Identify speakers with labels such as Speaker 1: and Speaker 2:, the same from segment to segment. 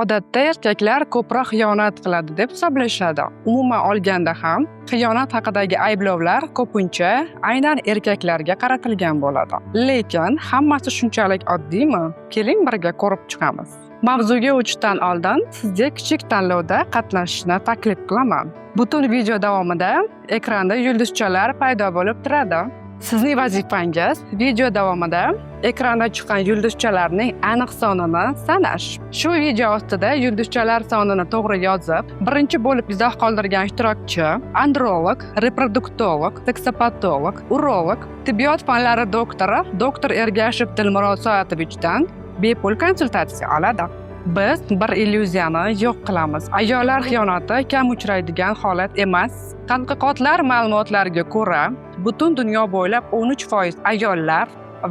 Speaker 1: Odatda erkaklar ko'proq xiyonat qiladi deb hisoblashadi. Umuman olganda ham xiyonat haqidagi ayblovlar ko'pincha aynan erkaklarga qaratilgan bo'ladi. Lekin hammasi shunchalik oddiymi? Keling, birga ko'rib chiqamiz. Mavzuga o'tishdan oldin sizga kichik tanlovda qatnashishni taklif qilaman. Butun video davomida ekranda yulduzchalar paydo bo'lib turadi. Sizning vazifangiz video davomida ekranda chiqqan yulduzchalarning aniq sonini sanash. Shu video ostida yulduzchalar sonini to'g'ri yozib, birinchi bo'lib izoh qoldirgan ishtirokchi androlog, reproduktolog, seksopatolog, urolog, tibbiyot fanlari doktori, doktor Ergashev Dilmurod Soatovichdan bepul konsultatsiya oladi. Biz bir illyuziyani yo'q qilamiz. Ayollar xiyonati kam uchraydigan holat emas. Tadqiqotlar ma'lumotlariga ko'ra, butun dunyo bo'ylab 13% ayollar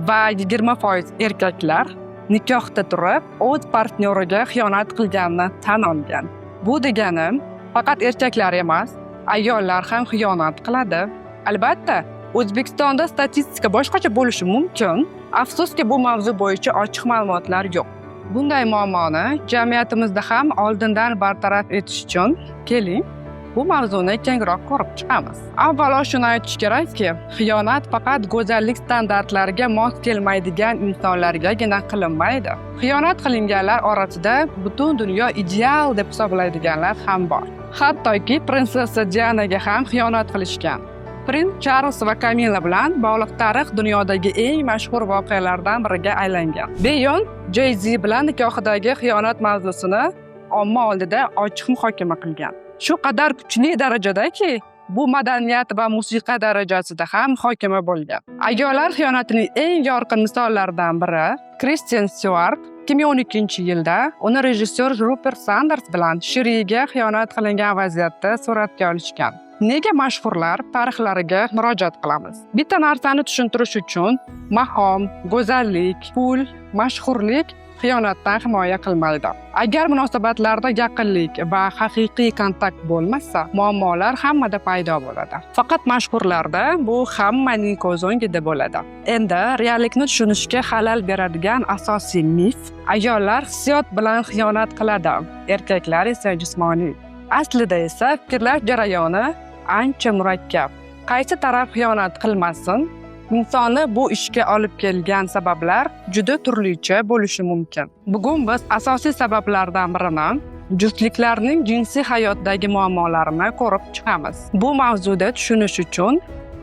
Speaker 1: va 20% erkaklar nikohda turib o'z partnyoriga xiyonat qilganini tan olgan. Bu degani, faqat erkaklar emas, ayollar ham xiyonat qiladi. Albatta, O'zbekistonda statistika boshqacha bo'lishi mumkin. Afsuski, bu mavzu bo'yicha ochiq ma'lumotlar yo'q. Bunday muammoni jamiyatimizda ham oldindan bartaraf etish uchun, keling, bu mavzuni kengroq ko'rib chiqamiz. Avvalo shuni aytish kerakki, xiyonat faqat go'zallik standartlariga mos kelmaydigan insonlargagina qilinmaydi. Xiyonat qilinganlar orasida butun dunyo ideal deb hisoblaydiganlar ham bor. Hattoki prinsessa Dianaga ham xiyonat qilishgan. Prins Charlz va Kamila bilan bog'liq tarix dunyodagi eng mashhur voqealardan biriga aylangan. Beyonce Jay-Z bilan nikohidagi xiyonat mavzusini omma oldida ochiq muhokama qilgan. Shu qadar kuchli darajadaki, bu madaniyat va musiqa darajasida ham muhokama bo'lgan. Ayollar xiyonatining eng yorqin misollaridan biri Kristen Styuart. 2012-yilda uni rejissyor Rupert Sanders bilan sherigiga xiyonat qilingan vaziyatda suratga olishgan. Nega mashhurlar tarixlariga murojaat qilamiz? Bitta narsani tushuntirish uchun: maqom, go'zallik, pul, mashhurlik xiyonatdan himoya qilmaydi. Agar munosabatlarda yaqinlik va haqiqiy kontakt bo'lmasa, muammolar hammada paydo bo'ladi. Faqat mashhurlarda bu hammaning ko'z o'ngida bo'ladi. Endi reallikni tushunishga xalal beradigan asosiy mif: ayollar hissiyot bilan xiyonat qiladi, erkaklar esa jismoniy. Aslida esa fikrlash jarayoni ancha murakkab. Qaysi taraf xiyonat qilmasin, insonni bu ishga olib kelgan sabablar juda turlicha bo'lishi mumkin. Bugun biz asosiy sabablardan birini, juftliklarning jinsiy hayotdagi muammolarini ko'rib chiqamiz. Bu mavzuda tushunish uchun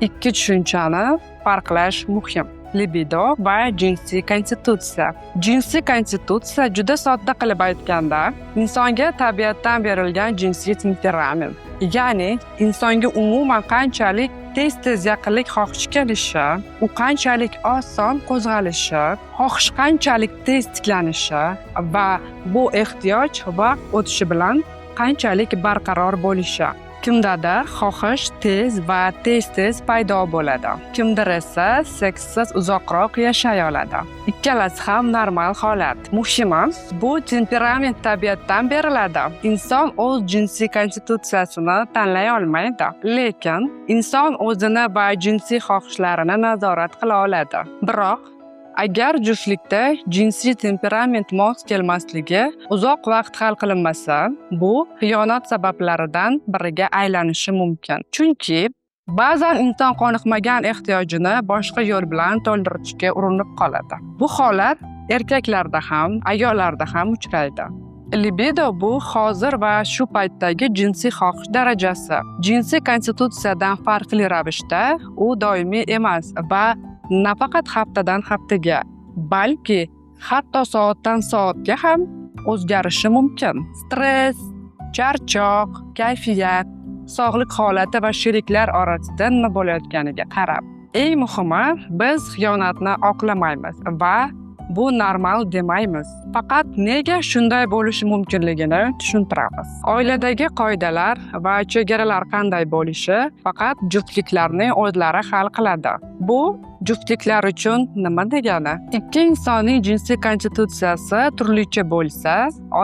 Speaker 1: ikki tushunchani farqlash muhim: libido va jinsiy konstitutsiya. Jinsiy konstitutsiya, juda sodda qilib aytganda, insonga tabiatdan berilgan jinsiy temperament, ya'ni insonga umuman qanchalik tez tez yaqinlik xohishi kelishi, u qanchalik oson qo'zg'alishi, xohish qanchalik tez tiklanishi va bu ehtiyoj vaqt o'tishi bilan qanchalik barqaror bo'lishi. Kimdadir xohish tez va tez tez paydo bo'ladi, kimdir esa sekssiz uzoqroq yashay oladi. Ikkalasi ham normal holat. Muhimi, bu temperament tabiatdan beriladi. Inson o'z jinsiy konstitutsiyasini tanlay olmaydi, lekin inson o'zini va jinsiy xohishlarini nazorat qila oladi. Biroq agar juftlikda jinsiy temperament mos kelmasligi uzoq vaqt hal qilinmasa, bu xiyonat sabablaridan biriga aylanishi mumkin, chunki ba'zan inson qoniqmagan ehtiyojini boshqa yo'l bilan to'ldirishga urinib qoladi. Bu holat erkaklarda ham, ayollarda ham uchraydi. Libido bu hozir va shu paytdagi jinsiy xohish darajasi. Jinsiy konstitutsiyadan farqli ravishda u doimiy emas va nafaqat haftadan haftaga, balki hatto soatdan soatga ham o'zgarishi mumkin. Stress, charchoq, kayfiyat, sog'liq holati va sheriklar orasida nima bo'layotganiga qarab. Eng muhimi, biz xiyonatni oqlamaymiz va bu normal demaymiz, faqat nega shunday bo'lishi mumkinligini tushuntiramiz. Oiladagi qoidalar va chegaralar qanday bo'lishi faqat juftliklarning o'zlari hal qiladi. Bu juftliklar uchun nima degani? Ikki insonning jinsiy konstitutsiyasi turlicha bo'lsa,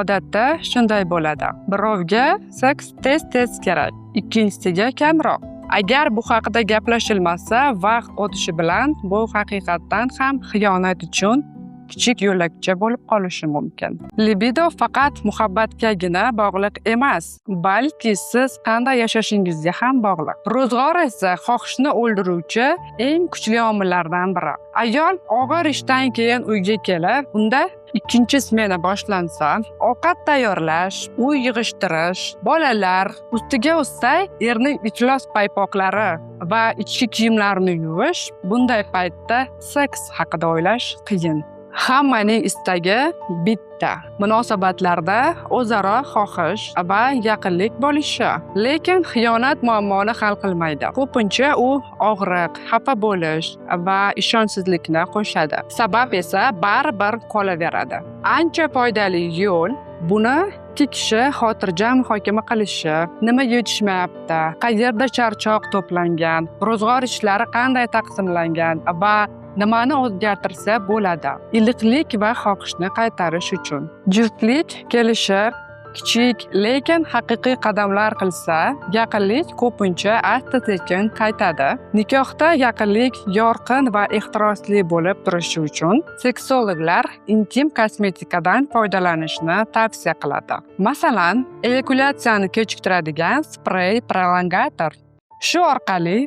Speaker 1: odatda shunday bo'ladi: birovga seks tez tez kerak, ikkinchisiga kamroq. Agar bu haqida gaplashilmasa, vaqt o'tishi bilan bu haqiqatdan ham xiyonat uchun kichik yo'lakcha bo'lib qolishi mumkin. Libido faqat muhabbatgagina bog'liq emas, balki siz qanday yashashingizga ham bog'liq. Ro'zg'or esa xohishni o'ldiruvchi eng kuchli omillardan biri. Ayol og'ir ishdan keyin uyga kelib, unda ikkinchi smena boshlansa, ovqat tayyorlash, uy yig'ishtirish, bolalar, ustiga ustak erning iflos paypoqlari va ichki kiyimlarni yuvish, bunday paytda seks haqida o'ylash qiyin. Hammaning istagi bitta: munosabatlarda o'zaro xohish va yaqinlik bo'lishi. Lekin xiyonat muammoni hal qilmaydi. Ko'pincha u og'riq, xafa bo'lish va ishonchsizlikni qo'shadi. Sabab esa baribir qolaveradi. Ancha foydali yo'l buni ikki kishi xotirjam muhokama qilishi, nima yetishmayapti, qayerda charchoq to'plangan, ro'zg'or ishlari qanday taqsimlangan va nimani o'zgartirsa bo'ladi, iliqlik va xohishni qaytarish uchun. Juftlik kelishib, kichik, lekin haqiqiy qadamlar qilsa, yaqinlik ko'pincha asta-sekin qaytadi. Nikohda yaqinlik yorqin va ehtirosli bo'lib turishi uchun seksologlar intim kosmetikadan foydalanishni tavsiya qiladi. Masalan, eyakulyatsiyani kechiktiradigan sprey prolongator. Shu orqali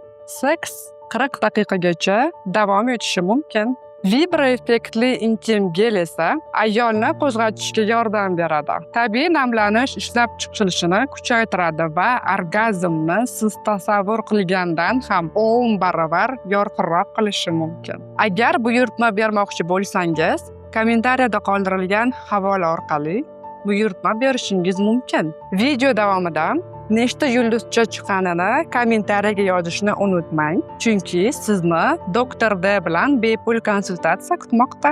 Speaker 1: seks 40 daqiqagacha davom etishi mumkin. Vibroeffektli intim gel esa ayolni qo'zg'atishga yordam beradi. Tabiiy namlanish ishlab chiqilishini kuchaytiradi va orgazmni siz tasavvur qilgandan ham 10 baravar yorqinroq qilishi mumkin. Agar buyurtma bermoqchi bo'lsangiz, kommentariyada qoldirilgan havola orqali buyurtma berishingiz mumkin. Video davomida nechta yulduzcha chiqqanini kommentariyaga yozishni unutmang, chunki sizni doktor D bilan bepul konsultatsiya kutmoqda.